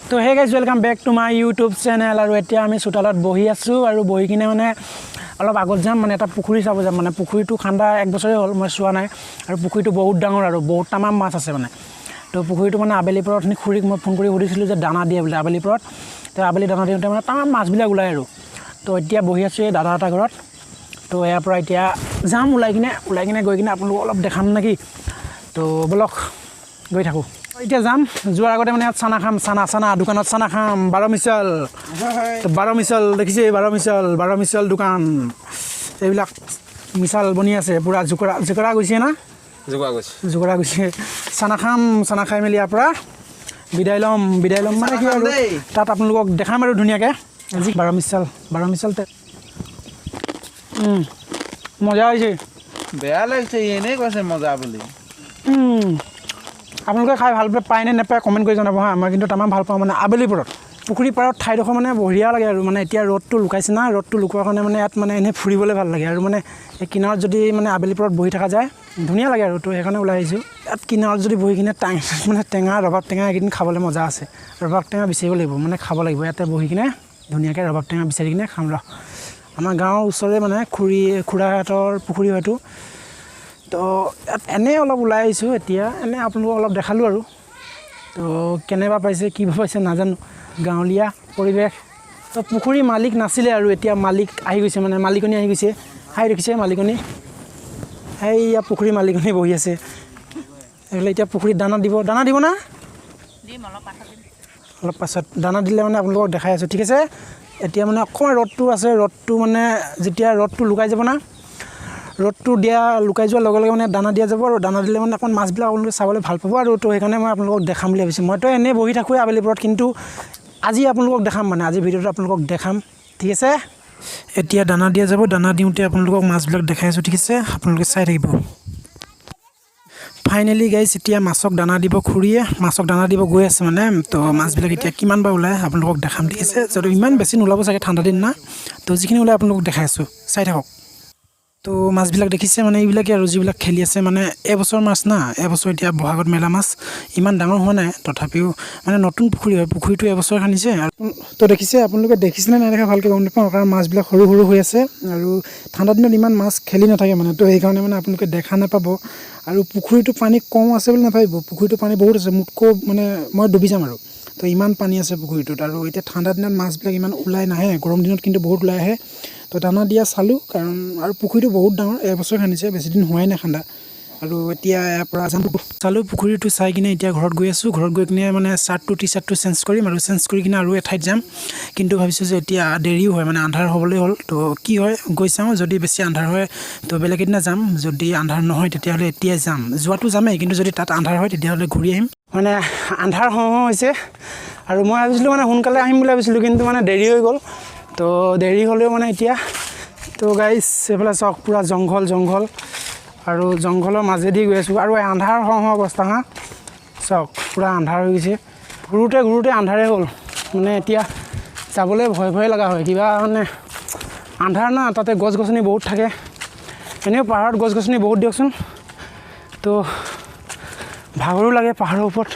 তো hey guys, welcome back to my YouTube channel. আৰু এতিয়া আমি চোতালত বহি আছোঁ আৰু বহি কিনে মানে অলপ আগত যাম, মানে এটা পুখুৰী চাব যাম। মানে পুখুৰীটো খান্দা এক বছৰেই হ'ল, মই চোৱা নাই। আৰু পুখুৰীটো বহুত ডাঙৰ আৰু বহুত তামাম মাছ আছে। মানে তো পুখুৰীটো মানে আবেলি পৰত অথনি খুৰীক মই ফোন কৰি সুধিছিলোঁ যে দানা দিয়ে বোলে আবেলি পৰত। তো আবেলি দানা দিওঁতে মানে তামাম মাছবিলাক ওলায়। আৰু তো এতিয়া বহি আছোঁ এই দাদা এটা ঘৰত। তো ইয়াৰ পৰা এতিয়া যাম ওলাই কিনে গৈ কিনে আপোনালোকক অলপ দেখাম নেকি? তো ব'লক, গৈ থাকোঁ। এতিয়া যাম, যোৱাৰ আগতে মানে ইয়াত চানা খাম, চানা, চানা দোকানত চানা খাম। বাৰ মিছল, তো বাৰ মিছল দেখিছে, বাৰ মিছল, বাৰ মিছল দোকান। এইবিলাক মিছাল বনি আছে পূৰা। জোকৰা জোকৰা গৈছে না? জোকা গৈছে। জোকৰা গৈছে। চানা খাম, চানা খাই মেলি ইয়াৰ পৰা বিদায় ল'ম। বিদায় ল'ম মানে কি আৰু তাত আপোনালোকক দেখাম আৰু ধুনীয়াকৈ। আজি বাৰ মিছাল, বাৰ মিছাল মজা হৈছে। বেয়া লাগিছে, এনেই কৈছে মজা বুলি। আপোনালোকে খাই ভাল পায় নে নাপায় কমেণ্ট কৰি জনাব হা। মই কিন্তু তামাম ভাল পাওঁ। মানে আবেলি পৰত পুখুৰী পাৰত ঠাইডোখৰ মানে বঢ়িয়া লাগে। আৰু মানে এতিয়া ৰ'দটো লুকাইছে না, ৰ'দটো লুকোৱাৰ কাৰণে মানে ইয়াত মানে এনেই ফুৰিবলৈ ভাল লাগে। আৰু মানে এই কিনাৰত যদি মানে আবেলি পৰত বহি থকা যায়, ধুনীয়া লাগে। আৰু তো সেইকাৰণে ওলাই আহিছোঁ। ইয়াত কিনাৰত যদি বহি কিনে মানে টেঙা, ৰবাব টেঙা এইকেইদিন খাবলৈ মজা আছে। ৰবাব টেঙা বিচাৰিব লাগিব, মানে খাব লাগিব। ইয়াতে বহি কিনে ধুনীয়াকৈ ৰবাব টেঙা বিচাৰি কিনে খাম। ৰ, আমাৰ গাঁৱৰ ওচৰৰে মানে খুৰী খুৰাহঁতৰ পুখুৰী হয়তো। তো ইয়াত এনেই অলপ ওলাই আহিছোঁ এতিয়া, এনেই আপোনালোকক অলপ দেখালোঁ। আৰু তো কেনেবা পাইছে, কি বা পাইছে নাজানো। গাঁৱলীয়া পৰিৱেশ। তো পুখুৰীৰ মালিক নাছিলে আৰু এতিয়া মালিক আহি গৈছে, মানে মালিকনী আহি গৈছে। হাই, দেখিছে মালিকনী, সেইয়া পুখুৰীৰ মালিকনী বহি আছে। এইফালে এতিয়া পুখুৰীত দানা দিব। দানা দিব না? অলপ পাছত দানা দিলে মানে আপোনালোকক দেখাই আছোঁ, ঠিক আছে? এতিয়া মানে অকণমান ৰ'দটো আছে। ৰ'দটো মানে যেতিয়া ৰ'দটো লুকাই যাব না, ৰ'দটো দিয়া লুকাই যোৱাৰ লগে লগে মানে দানা দিয়া যাব। আৰু দানা দিলে মানে অকণমান মাছবিলাক আপোনালোকে চাবলৈ ভাল পাব। আৰু তো সেইকাৰণে মই আপোনালোকক দেখাম বুলি ভাবিছোঁ। মইতো এনেই বহি থাকোঁৱেই আবেলি পৰত, কিন্তু আজি আপোনালোকক দেখাম, মানে আজি ভিডিঅ'টো আপোনালোকক দেখাম, ঠিক আছে? এতিয়া দানা দিয়া যাব। দানা দিওঁতে আপোনালোকক মাছবিলাক দেখাই আছোঁ, ঠিক আছে? আপোনালোকে চাই থাকিব। ফাইনেলি গাইজ, এতিয়া মাছক দানা দিব খুৰীয়ে। মাছক দানা দিব গৈ আছে। মানে তো মাছবিলাক এতিয়া কিমান বা ওলায় আপোনালোকক দেখাম, ঠিক আছে? যদি ইমান বেছি নোলাব চাগে, ঠাণ্ডা দিন না। তো যিখিনি ওলায় আপোনালোকক দেখাই আছোঁ, চাই থাকক। তো মাছবিলাক দেখিছে, মানে এইবিলাকে আৰু যিবিলাক খেলি আছে, মানে এবছৰ মাছ না, এবছৰ এতিয়া বহাগত মেলা মাছ, ইমান ডাঙৰ হোৱা নাই। তথাপিও মানে নতুন পুখুৰী হয়, পুখুৰীটো এবছৰ খান্দিছে। আৰু তো দেখিছে, আপোনালোকে দেখিছেনে নাই দেখা ভালকৈ গম নাপাওঁ, কাৰণ মাছবিলাক সৰু সৰু হৈ আছে আৰু ঠাণ্ডা দিনত ইমান মাছ খেলি নাথাকে। মানে তো সেইকাৰণে মানে আপোনালোকে দেখা নাপাব। আৰু পুখুৰীটো পানী কম আছে বুলি নাভাবিব, পুখুৰীটো পানী বহুত আছে। মোতকৈ মানে মই ডুবি যাম আৰু তো ইমান পানী আছে পুখুৰীটোত। আৰু এতিয়া ঠাণ্ডা দিনত মাছবিলাক ইমান ওলাই নাহে, গৰম দিনত কিন্তু বহুত ওলাই আহে। তো দানা দিয়া চালোঁ, কাৰণ আৰু পুখুৰীটো বহুত ডাঙৰ, এবছৰ খান্দিছে, বেছি দিন হোৱাই নাই খান্দা। আৰু এতিয়া ইয়াৰ পৰা যাম। চালোঁ পুখুৰীটো, চাই কিনে এতিয়া ঘৰত গৈ আছোঁ। ঘৰত গৈ কিনে মানে চাৰ্টটো, টি চাৰ্টটো চেঞ্জ কৰিম আৰু চেঞ্জ কৰি কিনে আৰু এঠাইত যাম। কিন্তু ভাবিছোঁ যে এতিয়া দেৰিও হয়, মানে আন্ধাৰ হ'বলৈ হ'ল। তো কি হয় গৈ চাওঁ। যদি বেছি আন্ধাৰ হয় তো বেলেগ এদিনা যাম। যদি আন্ধাৰ নহয় তেতিয়াহ'লে এতিয়াই যাম। যোৱাটো যামেই, কিন্তু যদি তাত আন্ধাৰ হয় তেতিয়াহ'লে ঘূৰি আহিম। মানে আন্ধাৰ হওঁ হওঁ হৈছে আৰু মই ভাবিছিলোঁ মানে সোনকালে আহিম বুলি ভাবিছিলোঁ, কিন্তু মানে দেৰি হৈ গ'ল। তো দেৰি হ'লেও মানে এতিয়া তো গাইজ, এইফালে চাওক, পূৰা জংঘল জংঘল আৰু জংঘলৰ মাজেদি গৈ আছোঁ। আৰু আন্ধাৰ হওঁ হওঁ অৱস্থা হা। চাওক, পূৰা আন্ধাৰ হৈ গৈছে। ঘূৰোঁতে ঘূৰোঁতে আন্ধাৰে হ'ল। মানে এতিয়া যাবলৈ ভয় ভয় লগা হয় কিবা। মানে আন্ধাৰ না, তাতে গছ গছনি বহুত থাকে। এনেও পাহাৰত গছ গছনি বহুত দিয়কচোন। তো ভাগৰো লাগে পাহাৰৰ ওপৰত।